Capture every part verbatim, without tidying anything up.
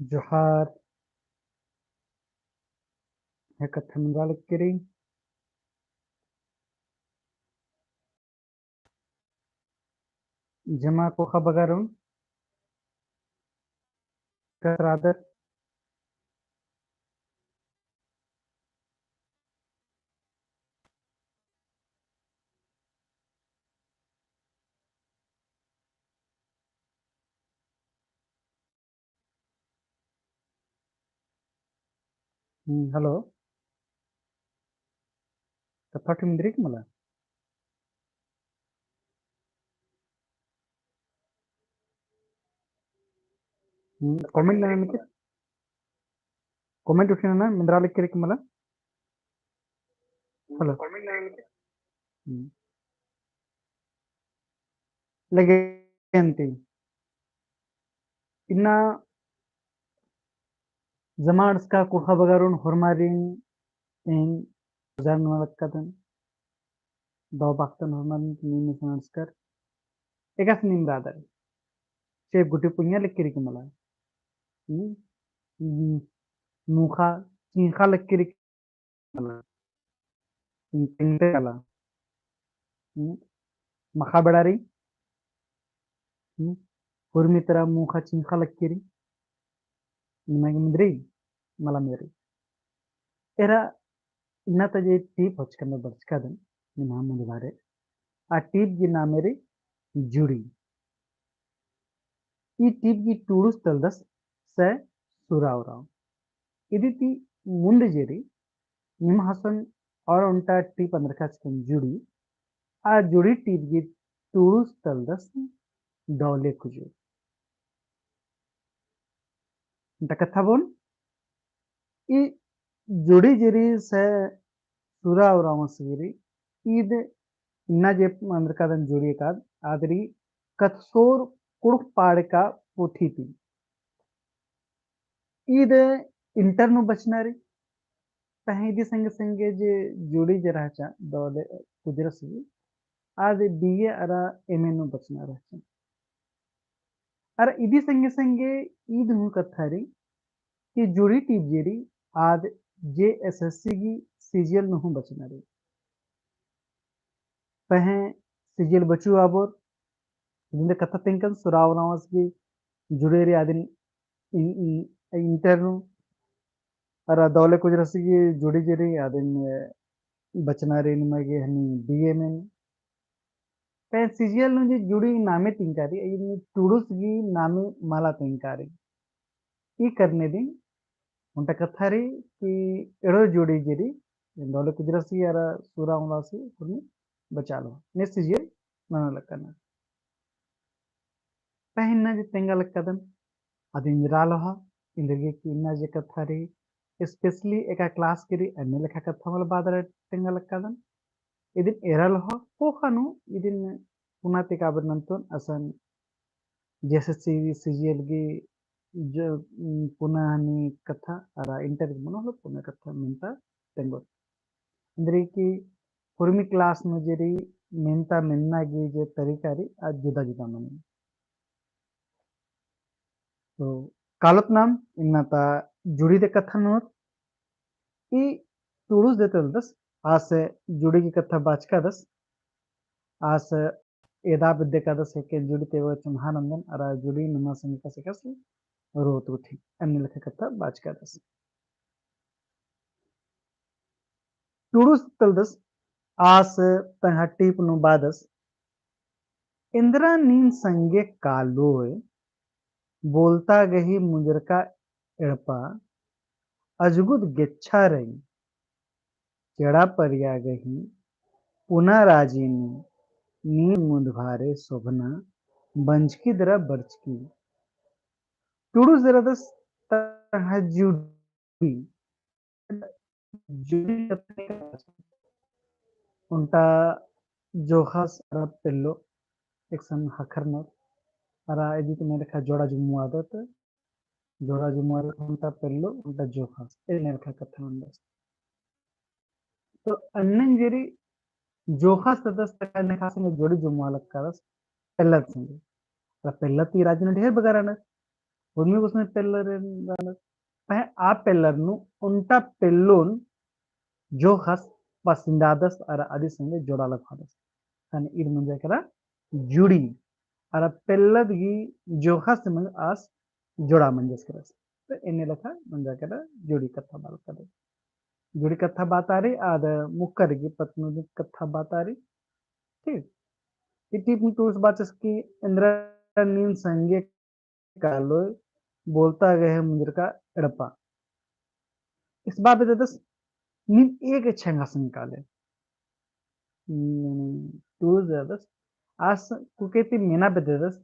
जोहार। हे कत्था मेंदरा लक्की रई। जमा कोखा बगारुन कतरादर। हम्म, hello। कत्था ठीक मेंदरी का मला? हम्म, comment नना लक्की, comment उठिन नना, मेंदरा लक्की रई का मला? Hello। हम्म। लगे अन्ती। इन्ना जमा अंड़सका कोखा बगारुन होरमारिन एन जोहार नना लक्कादन। दव बाखतन होरमारिन नीम एन अंड़सकर। एकासे नीम रअदर। से गुटी पुंइया लक्की रई का मला। हम्म? हम्म। मूखा चींख़ा लक्की रई का मला। तिंग-, तिंगते काला। हम्म? मखा बेड़ा रई। हम्म? उर्मी तरा मूखा चींख़ा लक्की रई। निमा गे मेंदरी, मला मेंदरी। एरा इन्ना ता जे टीप होचकन बरचकादन, निम्है मुन्दभारे। आ टीप गही नामे रई जुड़ी। ई टीप गही टूड़ुस तलदस सै सुरा उराँव। इदी ती मुन्द जे रई, निम्है हसन और ओन्टा टीप अंदरखा चिकन जुड़ी, आ जुड़ी टीप गही टूड़ुस तलदस दौले कुजूर। ओन्टा कत्था बओन, ई जुड़ी जे रई सै सुरा उराँवस गही रई, ईद इन्ना जे अंदरकादन जुड़ी एकाद, आद रई कत्थसोर कुँड़ुख़ पाड़का पुथी ती। ईद इंटर नू बचना रई, पहें इदी संगे संगे जे जुड़ी जे रहचा दौले कुजरस गही, आद बीए अरा एमए नू बचना रहचा। अरा इदी संगे संगे ईद हूँ कत्था रई कि जुड़ी टीप जे रई आद जेएसएससी गही सीजीएल नू हूँ बचना रई। पहें सीजीएल बचू आबोर, इदिन ता कत्था तेंगकन सुरा उराँवस गही जुड़ी रई आदिन इन-, इन-, इंटर नू, अरा दौले कुजरस गही जुड़ी जे रई आदिन बचना रई निमा गे हनी बीए में। पहें सीजीएल नू जे जुड़ी नामे तेंगका रई, अइय्या टूड़ुस गही नामे मला तेंगका रई। ई करने दिम ओन्टा कत्था रई कि एड़ो जुड़ी जे रई, दौले कुजरस गही अरा सुरा उराँवस गही उर्मी बचालो। ने सीजीएल नना लक्कना। पहें इन्ना जे तेंगा लक्कादन, अदिन रआ लोहा, एन्देरगे कि इन्ना जे कत्था रई, specially एका class गही रई, अन्ने लेखा कत्था मला बअदर तेंगा लक्कादन। इदिन एरा लोहा, ख़ोख़ा नू इदिन पुना ती काबर नन्तोन असन जेएसएससी सीजीएल गही जो, उम, पुना हनी कत्था अरा इंटर गही मनो होले पुना कत्था मेन्ता तेंगोत। एन्देरगे कि उर्मी class नू जे रई मेन्ता मेन्ना गही जे तरीका रई आ जुदा जुदा मनी। तो कालोत नाम इन्ना ता जुड़ी दे कत्था ननोत। ई टूड़ुस दे तलदस, आस जुड़ी गही कत्था बाचकादस, आस एदा बेद्दकादस हेके जुड़ी तेवा चुन्हा नन्दन, अरा जुड़ी नमा संगे कसे कसे रोत उठी, अन्ने लेखा कत्था बाचकादस। टूड़ुस तलदस, आस तंग्है टीप नू बअदस, एन्दरा नीन संगे कालोय, बोलता गही मुंजरका एड़पा, अजगुद गेच्छा रई, चेड़ा परिया गही, पुना राजी नू, नीन मुन्दभारे सोभना, बंजकी दरा बरचकी। टूड़ुस दरा दस तंग्है जुड़ी जुड़ी ओन्टा जोख़ास अरा पेल्लो एकसन ख़क्खरनर अरा इदी ती एन्ने लेखा जोड़ा जुम्मु आदत, जोड़ा जुम्मु आदत ओन्टा पेल्लो, ओन्टा जोख़ास, एन्ने लेखा कत्था नन्दस। तो अन्नेम जे रई जोख़ास तदस तंग्है लेखा संगे जोड़ी जुम्मु आलक्कादस पेल्ला संगे। अरा पेल्ला ती राजी नू ढेर बगारनर। हुरमी गुसन पेल्लर एन रअनर। पहें आ पेल्लर नू ओन्टा पेल्लोन जोख़स, पसंदादस अरा अदी संगे जोड़ा लखादस। तने ईद मंजा केरा जुड़ी। अरा पेल्लद गही जोख़स मंजा आस जोड़ा मंजस केरस। तो एन्ने लेखा मंजा केरा जुड़ी कत्था बाल कदे। जुड़ी कत्था बातारी आद मुक्कर गही पत्त नू कत्था बातारी। ठीक। इती टूड़ुस बाचस कि एन्द्रा नीन संगे कालोय बोलता गही मुंजरका एड़पा। इस बार बेद्ददस नीन एक छेंगा संगे काले। हम्म, टूड़ुस बेद्ददस आस कुके ती मेना बेद्ददस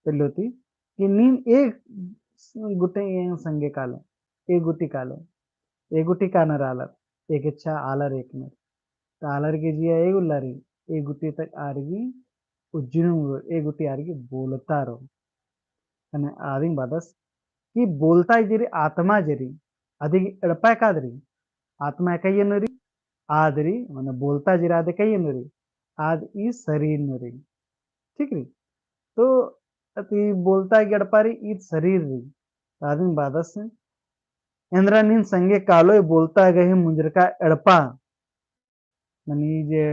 पेल्लो ती कि नीन एक गुटे एन संगे काले, एक गुटी काले। ए गुटी कानर आलर, ए गेच्छा आलर एकनर। त आलर गे जिया ए गुल्ला रई, ए गुटी तक आर गही उज्जनू, ए गुटी आर गही बोलता रओ। तने आदिन बादस कि बोलता जे रई आत्मा जे रई, अदी गही एड़पा एकाद रई, आत्मा एकाई नू रई, आद रई, मने बोलता जे रई आद एकाई नू रई, आद ई शरीर नू रई। ठीक रई? तो अती बोलता गही एड़पा रई, ईद शरीर रई। आदिन बादस एन्द्रा नीन संगे कालोय बोलता गही मुंजरका एड़पा। मनी जे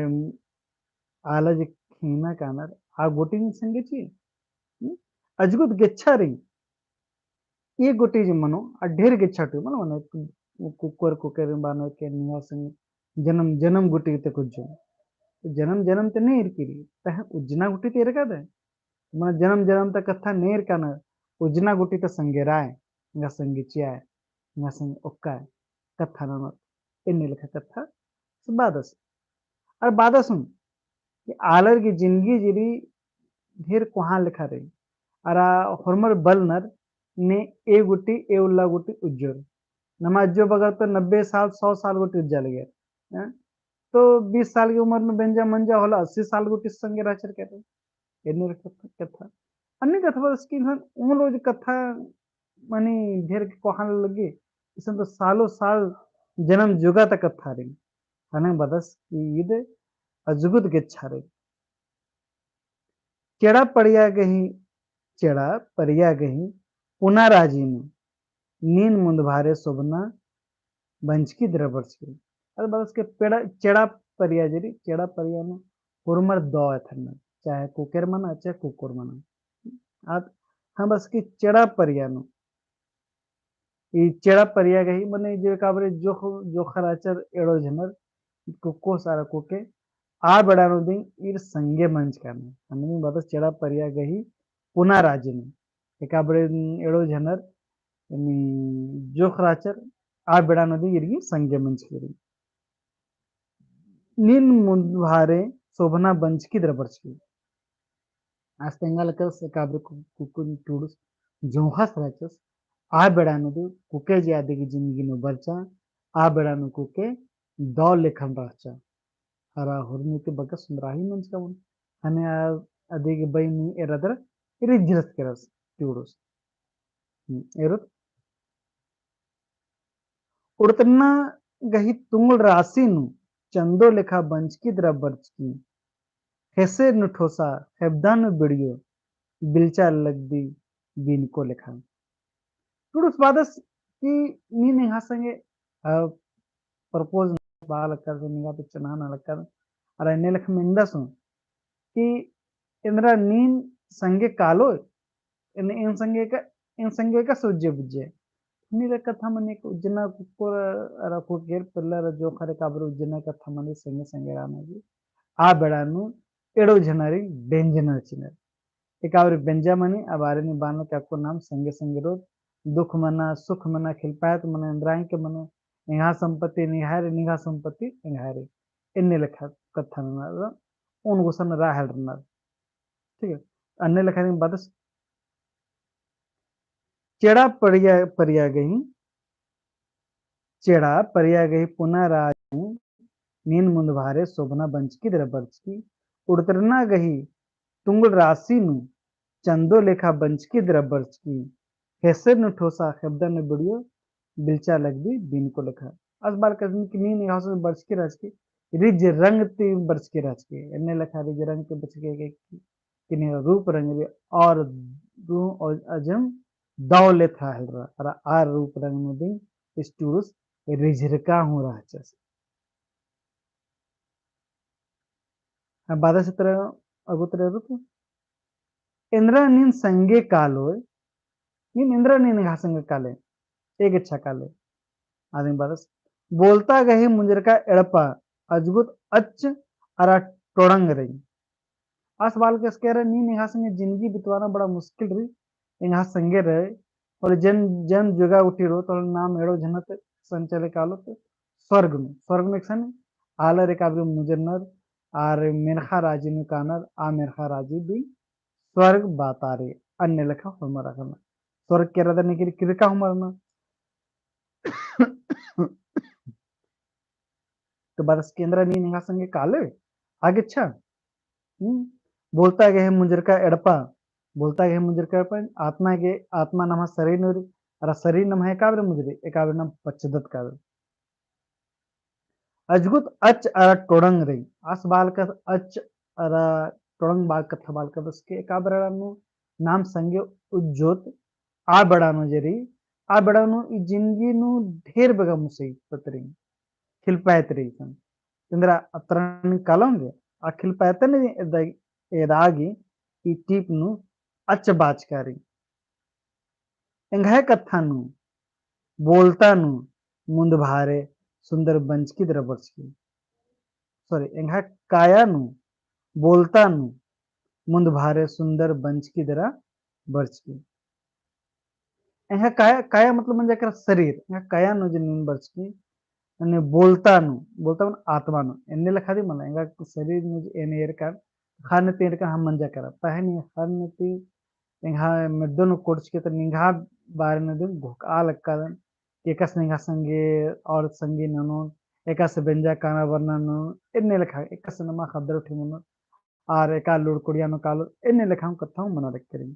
आला जे खेमा कानर, आ गुटी नीन संगे ची। हम्म? अजगुत गेच्छा रई। ई गुटी जे मनो, आ ढेर गेच्छा टू, मनो, मनो, कु-, कुकर, कुकर बानो के निंग्है संगे जनम, जनम गुटी ते कुज्जो। जनम, जनम ते नहीं इरकी रई, तह उज्जना गुटी ते इरका दे। मने जनम जनम ता कत्था नेर कानर, उज्जना गुटी ता संगे रअय, एंगा संगे चिअय, एंगा संगे ओक्कय, कत्था ननोत, एन्ने लेखा कत्था से बादस। अरा बादस हूँ कि आलर गही जिनगी जे रई ढेर कोहाँ लेखा रई। अरा होरमर बलनर ने ए गुटी, ए उल्ला गुटी उज्जोर। नमा अज्जो बगर तो नब्बे साल, सौ साल गुटी उज्जा लगे। हैं? तो बीस साल की उम्र नू बेंजा मंजा होला, अस्सी साल गुटी संगे रहचर केरर। एन्ने कत्था, कत्था। अन्ने कत्था बस कि इन्सान उन रोज कत्था मनी ढेर के कोहाँ लग्गी, इसन तो सालों साल जनम जुगा ता कत्था रई। हने बदस कि ईद अजगुत गेच्छा रई। चेड़ा परिया गही, चेड़ा परिया गही पुना राजी नू नीन मुन्दभारे सोभना बंचकी द्रबरचकी। अरे बदस के पेड़ा, चेड़ा परिया जे रई, चेड़ा परिया नू होरमर दौ एथरनर, चाहे कुकेर मना, चाहे कुकुर मना। आद हम बस की चेड़ा परिया नू, ई चेड़ा परिया गही मने जे काबरे जोख, जोख रहचर एड़ो झनर, कुक्कोस अरा कुके, आ बेड़ा नू दिम ईर संगे मंजका ने। अन्ने बदस चेड़ा परिया गही पुना राजी नू। एकाबरे एड़ो झनर, एमी जोख रहचर, आ बेड़ा नू दिम ईर गही संगे मंजकी रई। नीन मुन्दभारे सोभना बंचकी द्रबरचकी। आस तेंगा लकस काबरे कु-, कुकुन टूड़ुस जोंख़स रहचस, आ बेड़ा नू दु कुके जे अदी गही जिनगी नू बरचा, आ बेड़ा नू कुके दौ लेखन रहचा। अरा होरमी ती बग्गे सुन्दराही मंजका बओन। हने आ अदी गही बई नू एरदर रिझरस केरस टूड़ुस। हम्म, एरोत उड़तना गही तुंगल रासी नू चंदो लेखा बंचकी द्रबरचकी। ख़ेसेर नू ठोसा, ख़ेबदा नू बिड़ियो, बिलचा लगदी बीनको लेखा। टूड़ुस बादस कि नीन एंग्हा संगे, अ, propose बालकर से निंगा तो चनाना लकर, अरा एन्ने लेखा मेंदस हूँ कि एन्द्रा नीन संगे कालो, एन, एन संगे का, एन संगे का सोज्जे बुज्जे। नीर कत्था मने उज्जना कुक्कोर अरा कुकेर पेल्लर जोंख़र काबरे उज्जना कत्था मने संगे संगे रहना जी। आ बेड़ा नू एड़ो झनर रई बेंजनर चिनर। एकाबरे बेंजा मनी, आ बारे नू बान का अक्कु नाम संगे संगे रओत, दुख मना, सुख मना, खिलपायत मना, एन्द्रा एंके मना, एंग्हा संपत्ति निंग्है रई, निंग्हा संपत्ति एंग्है रई। एन्ने लेखा कत्था ननर, ओन गुसन रआ हेलरनर। ठीक है, अन्ने लेखा नीन बदस चेड़ा परिया, परिया गही, चेड़ा परिया गही पुना राजी नू नीन मुन्दभारे सोभना बंचकी द्रबरचकी, उड़तना गही तुंगल रासी नू चंदो लेखा बंचकी द्रबरचकी, ख़ेसेर नू ठोसा ख़ेबदा नू बिड़ियो, बिलचा लगदी बीनको लेखा। आस बार कसन कि नीन एंग्हा संगे बरचकी रहचकी, रिझ रंग ती बरचकी रहचकी, एन्ने लेखा रिझ रंग ती बरचकी कि, कि नीन रूप रंग री और रू और अजम दव लेथरा हेलरा, अरा आ रूप रंग नू दिम इस टुड़ुस रिझरका हूँ रहचस। अब बादस इतरा अगुतरा रुत। एन्दरा नीन संगे कालोय, नीन एन्दरा नीन एंग्हा संगे काले, एगेच्छा काले। आदिम बादस, बोलता गही मुंजरका एड़पा, अजगुत अच्च अरा टोड़ंग रई। आस बालकस के रे नीन एंग्हा संगे जिंदगी बितवाना बड़ा मुश्किल रई, एंग्हा संगे रहे, और जन, जन जुगा उठी रओ, तो नाम एड़ो झनत संचले कालो तो स्वर्ग में, स्वर्ग में एकसन आलर एका बारी मुंजरनर, आर मेनखा राजी नू कानर, आ मेनखा राजी भी स्वर्ग बातारे, अन्ने लेखा होरमर अख़ना। स्वर्ग के रदन के किरका होरमर ना। तो बादस के एन्दरा नीन एंग्हा संगे काले, आगेच्छा। हम्म? बोलता गही मुंजरका एड़पा, बोलता गही मुंजरका एड़पा, आत्मा गे, आत्मा नम्हा शरीर नू रई, अरा शरीर नम्हा एका बारी मुंजरी, एका बारी नाम पच्चदत कालो। अजगुत अच्च अरा टोड़ंग रई। आस बालकस अच्च अरा टोड़ंग बाल कत्था बालकस के एका बेड़ा नू नाम संगे उज्जोत आ बेड़ा नू जे रई, आ बेड़ा नू ई जिंदगी नू ढेर बेगा मुसई पतरी, खिलपायत रई सन। एन्दरा अतरन कालोंगे, आ खिलपायतन एदा-, एदागी ई टीप नू अच्च बाचका रई। एंग्है कत्था नू, बोलता नू, मुन्द भारे सुन्दर बंचकी दरा बरचकी। Sorry, एंग्है काया नू, बोलता नू, मुन्द भारे सुन्दर बंचकी दरा बरचकी। एंग्है काया, काया मतलब मंजा केरा शरीर, एंग्है काया नू जे नीन बरचकी, अन्ने बोलता नू, बोलता नू आत्मा नू, एन्ने लेखा दी मला, एंग्है शरीर नू जे एन एरका, ख़न्न ती एरका हम मंजा केरा, पहें नी ख़न्न ती एंग्है मेद्दो नू कोड़चकी तो निंग्है बारे नू दिम घोखआ लक्कादन, कि एकासे निंग्है संगे, औरत संगे ननोन, एकासे बेंजा काना बरना ननोन, एन्ने लेखा, एकासे नमा ख़द्दर उठी मनोन, आर एका लुड़कुड़िया नू कालोन, एन्ने लेखा हूँ कत्था हूँ मना लक्करी।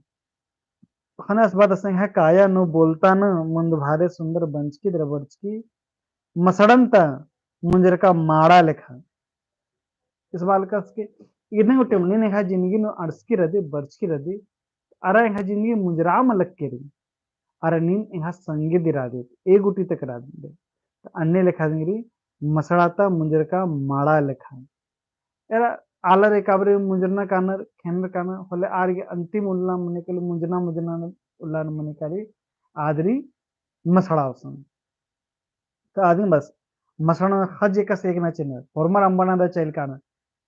ख़ने आस बादस एंग्है काया नू बोलता नू मुन्द भारे सुन्दर बंचकी दरा बरचकी, मसड़न ता मुंजरका माड़ा लेखा। इस बालकस के इरने गोटे मने एंग्है जिंदगी नू अंड़सकी रदी, बरचकी रदी, अरा एंग्है जिंदगी मुंजरा मलक केरी, अरा नीन एंग्है संगे दिम रअदय, एक गुटी तक रअदय। तो अन्ने लेखा दिम रई, मसड़ा ता मुंजरका माड़ा लेखा। एरा आलर एका बारी मुंजरना कानर, खेनर कानर, होले आर गे अंतिम उल्ला मने काली, मुंजना, मुंजना उल्ला मने काली, आद रई मसड़ा गुसन। तो आदिम बस, मसड़न ख़ज एकासे एकना चिअनर, होरमर अम्बना दा चइल कानर,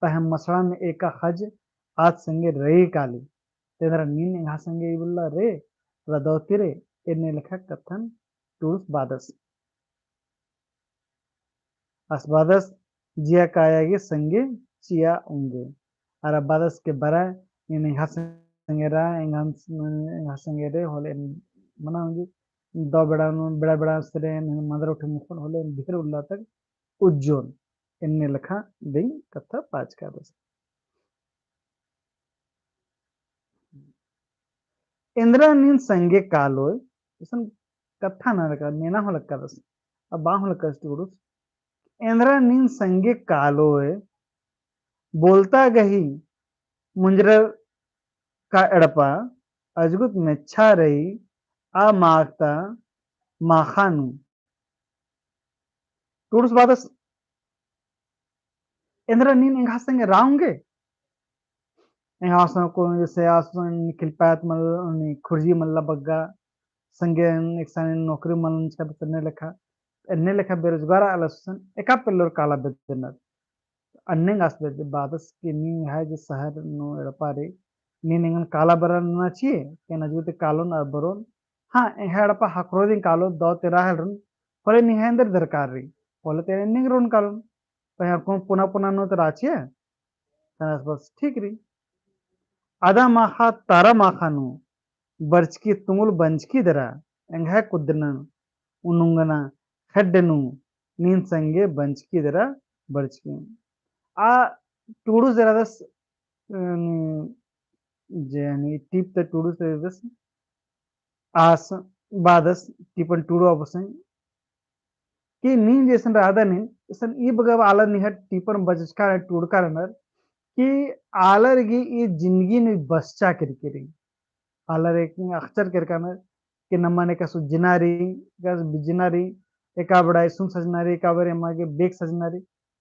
पहें मसड़न एका ख़ज आद संगे रई काली। तेन्दरा नीन एंग्है संगे इबुल्ला रे, रअदय ती रे, एन्ने लेखा कत्थन टुड़ुस बादस। आस बादस जिया काया गे संगे चिआ ओंगे। अरा बादस के बरआ, नीन एंग्है संगे रआ, एंग्है, एंग्है संगे रे, होले मना ओंगे, दव बेड़ा नू, बेड़ा बेड़ा से रे, नीन मन्दर उठी मुखन होले, ढेर उल्ला तक उज्जोन, एन्ने लेखा दिम कत्था बाचकादस। एन्दरा नीन संगे कालोय, इसन कत्था ना लक्का, नेना हूँ लक्कादस, अबा हूँ लक्कादस टुड़ुस। एन्दरा नीन संगे कालोय, बोलता गही मुंजरका एड़पा, अजगुत मेच्छा रई, आ माखता माखा नू। टुड़ुस बादस, एन्दरा नीन एंग्है संगे रआ ओंगे? एंग्है संगे को जैसे आस निखिल पायत मल, नी खुर्जी मल्ला बग्गा, संगे एकसन नौकरी मल नंजका तो एन्ने लेखा, एन्ने लेखा बेरोजगार आलर गुसन एका पेल्लोर काला बेद्दनर। अन्ने आस बेद्दे बादस के नीन एंग्है जे शहर नू एड़पा रई, नीन एंगन काला बरआ नना चिए, के नजगुते कालोन अरा बरोन। हाँ, एंग्है एड़पा ख़क्खरो दिम कालो, दव तेरा हेलरन, होले निंग्है एन्देर दरकार रई, होले तेने निंग्रोन कालोन। पहें अक्कुन पुना पुना नू तो रआ चिआ, तनस बस ठीक रई। अदा माखा तारा माखा नू, बरचकी तुंगुल बंचकी दरा, एंग्है कुद्दनन, उनुंगना, ख़ेड्ड नू, नीन संगे बंचकी दरा, बरचकी। आ टुड़ुस जे रअदस, अ, नी, जे नी टीप ता टुड़ुस जे रअदस, आस बादस टीपन टुड़ो अबसई कि नीन जैसन रअदन नीन, इसन ई बग्गे आलर निंग्है टीपन बचचका रअनर, टुड़का रअनर कि आलर गे ई जिंदगी नू बसचा केरकी रई। आलर एक अख़चर केरका रअनर कि नमन एकासे उज्जना रई, एकासे बिज्जना रई, एका बड़ा इसुन सजना रई, एका बड़ा एमा गे बेक सजना रई,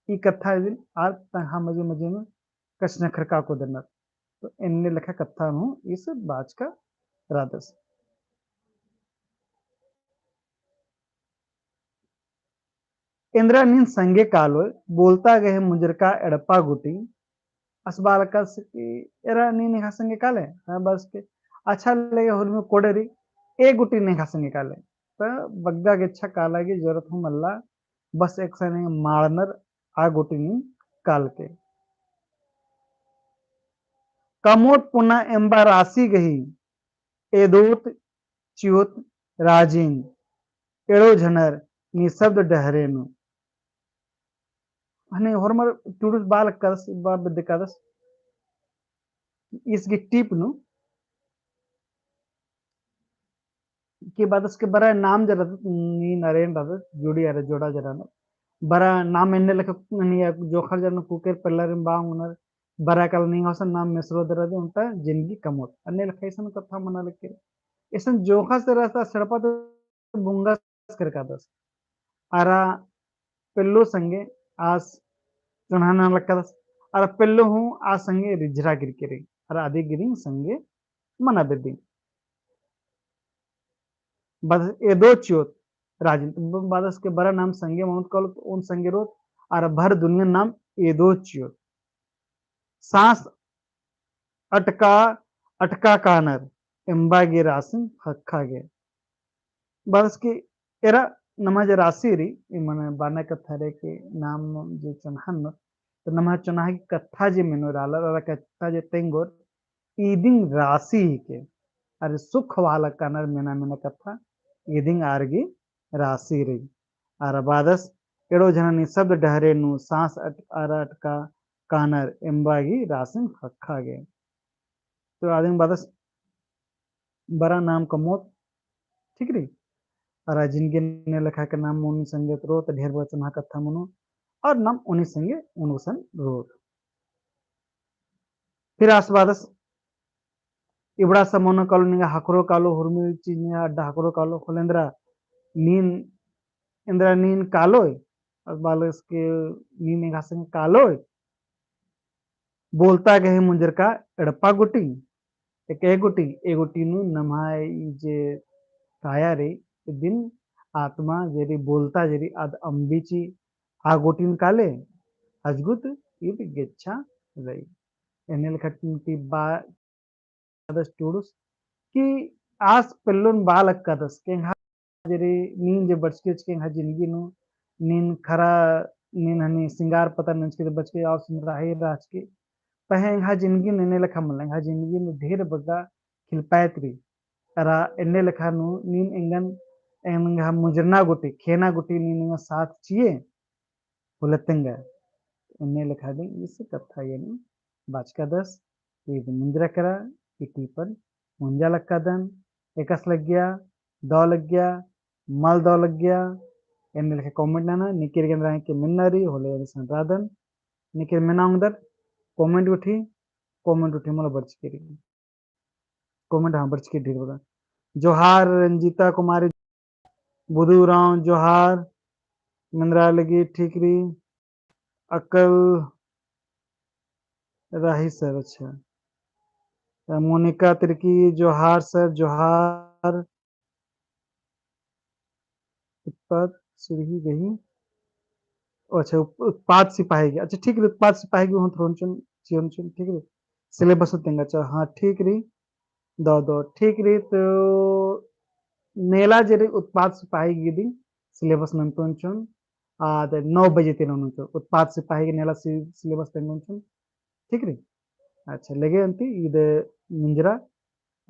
ई कत्था इदिन आर तंग्है मझी मझी नू कछनखरका कोदनर। तो एन्ने लेखा कत्था नू ईस बाचका रअदस। एन्दरा नीन संगे कालोय, बोलता गही मुंजरका एड़पा गूटी। आस बआ लगदस कि एरा नीन एंग्है संगे काले? हाँ, बअदस कि अच्छा लगे हुरमी कोड़े रई, ए गूटी नीन एंग्है संगे काले। त बग्गे गेच्छा काला गे जरूरत हूँ मल्ला, बस एकसन माड़नर आ गूटी नीन कालके। कमोत पुना एम्बा रासी गही, एदोत चिओत राजिन, एड़ो झनर निशब्द डहरे नू। हने होरमर टुड़ुस बआ लगदस, बआ बेद्दकदस, ईस गही टीप नू कि बअदस कि बरा नाम जरा नी नरेन रअदस, जोड़ी अरा जोड़ा जरा न। बरा नाम एन्ने लेखा नी जोंख़र जरा न कुकेर पेल्लरिन बआ ओंगनर, बरा काला निंग्है गुसन नाम मेसरो दरा दे ओन्टा जिनगी कमोत। अन्ने लेखा इसन कत्था मना लगे। इसन जोंख़स रअदस एड़पा तो बुंगस केरकदस। अरा पेल्लो संगे आस चोन्हा नना लगदस। अरा पेल्लो हूँ आ संगे रिझरा केरकी रई। अरा अदी गे दिम संगे मना बेद्दी। बअदस एदो चिओत राजिन, तो बअदस कि बरा नाम संगे ममत कालोत, ओन संगे रओत, अरा भर दुनिया नाम एदो चिओत। साँस अटका, अटका कानर, एम्बा गही रासिन ख़क्खा गे। बअदस कि एरा नम्है जे रासि रई, ई मने बअना कत्था रई कि नाम जे चोन्हा ननोत, तो नम्है चोन्हा गही कत्था जे मेनोर आलर, अरा कत्था जे तेंगोर, इदिन रासि हिके। अरा सुख वाला कानर मेना मेना कत्था, इदिन आर गही रासि रई। अरा बअदस एड़ो झनर निशब्द डहरे नू, साँस अट-, अरा अटका कानर, एम्बा गही रासिन ख़क्खा गे। तो अदिन बअदस बरा नाम कमोत, ठीक रई। अरा जिनगी एन्ने लेखा के नाम ओनी संगे रओत, ढेर बड़ा चोन्हा कत्था मनो, अरा नाम ओनी संगे ओन गुसन रओत। फिर आस बअदस इबड़ा सा मनो कालो, निंगा ख़क्खरो कालो, हुरमी चीज निंगा अड्डा ख़क्खरो कालो, होले एन्दरा नीन, एन्दरा नीन कालोय, आस बआ लगदस कि नीन एंग्है संगे कालोय। बोलता गही मुंजरका एड़पा गूटी, एक ए गूटी, ए गूटी नू नम्है ई जे काया रई, इदिन आत्मा जे रई, बोलता जे रई, आद अम्बी ची आ गूटिन काले, अजगुत ईद गेच्छा रई। एन्ने लेखा ती बा आदस टुड़ुस कि आस पेल्लोन बआ लगदस कि एंग्है जे रई नीन जे बरचकी रहचकी एंग्है जिनगी नू, नीन खरा, नीन हनी सिंगार पता नंजकी बरचकी और सुंदराही रहचकी। पहें एंग्है जिनगी नू एन्ने लेखा मल्ला, एंग्है जिनगी नू ढेर बग्गे खिलपायत रई। अरा एन्ने लेखा नू नीन एंगन, एंग्है मुंजरना गूटी, खेना गूटी नीन एंगन साथ चिए, होले तेंगा। एन्ने लेखा दिम ईस कत्था एन बाचकादस, ईद मुंजरा केरा, ई टीपन मुंजा लगदन, एकासे लग्गिया, दव लग्गिया, मल दव लग्गिया, एन्ने लेखा comment नना, निकिर गे एन्दरा के मेन्ना रई, होले एन संग रअदन, निकिर मेना ओंगदर, comment गुट्ठी, comment गुट्ठी मला बरचकी रई। Comment हाँ बरचकी ढेर बग्गे। जोहार रंजीता कुमारी, बुधु उराँव जोहार, मेंदरा लगी ठीक रई, अकल राही sir, अच्छा। मोनिका तिर्की जोहार sir, जोहार। उत्पाद सिरही गही, अच्छा, उप-, उत्पाद सिपाही गही, अच्छा, ठीक रई, उत्पाद सिपाही गही हूँ थोड़न चुन, चिओन चुन, ठीक रई, syllabus तेंगा, अच्छा, हाँ, ठीक रई, दव, दव, ठीक रई, तो नेला जे रई उत्पाद सिपाही गही दिम syllabus नन्तोन चुन, आद नौ बजे ती नन्तोन चुन, उत्पाद सिपाही गही नेला सि-, syllabus तेंगोन चुन, ठीक रई। अच्छा, लगे अन्ती ईद मुंजरा,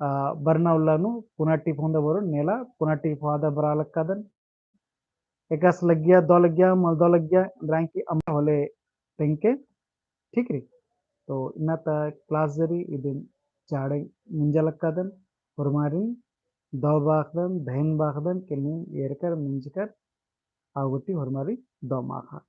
आ, बरना उल्ला नू पुना टीप होंदा बरओन, नेला पुना टीप होंदा बरआ लगदन। एकासे लग्गिया, दव लग्गिया, मल दव लग्गिया, एन्दरा की अम्बा होले तेंगके, ठीक रई। तो इन्ना ता class जे रई, इदिन चाड़े मुंजा लगदन, होरमारिन दव बाखदन, धैन बाखदन, के नीम एरकर, मुंजकर, आ गूटी होरमारिन दव माखा।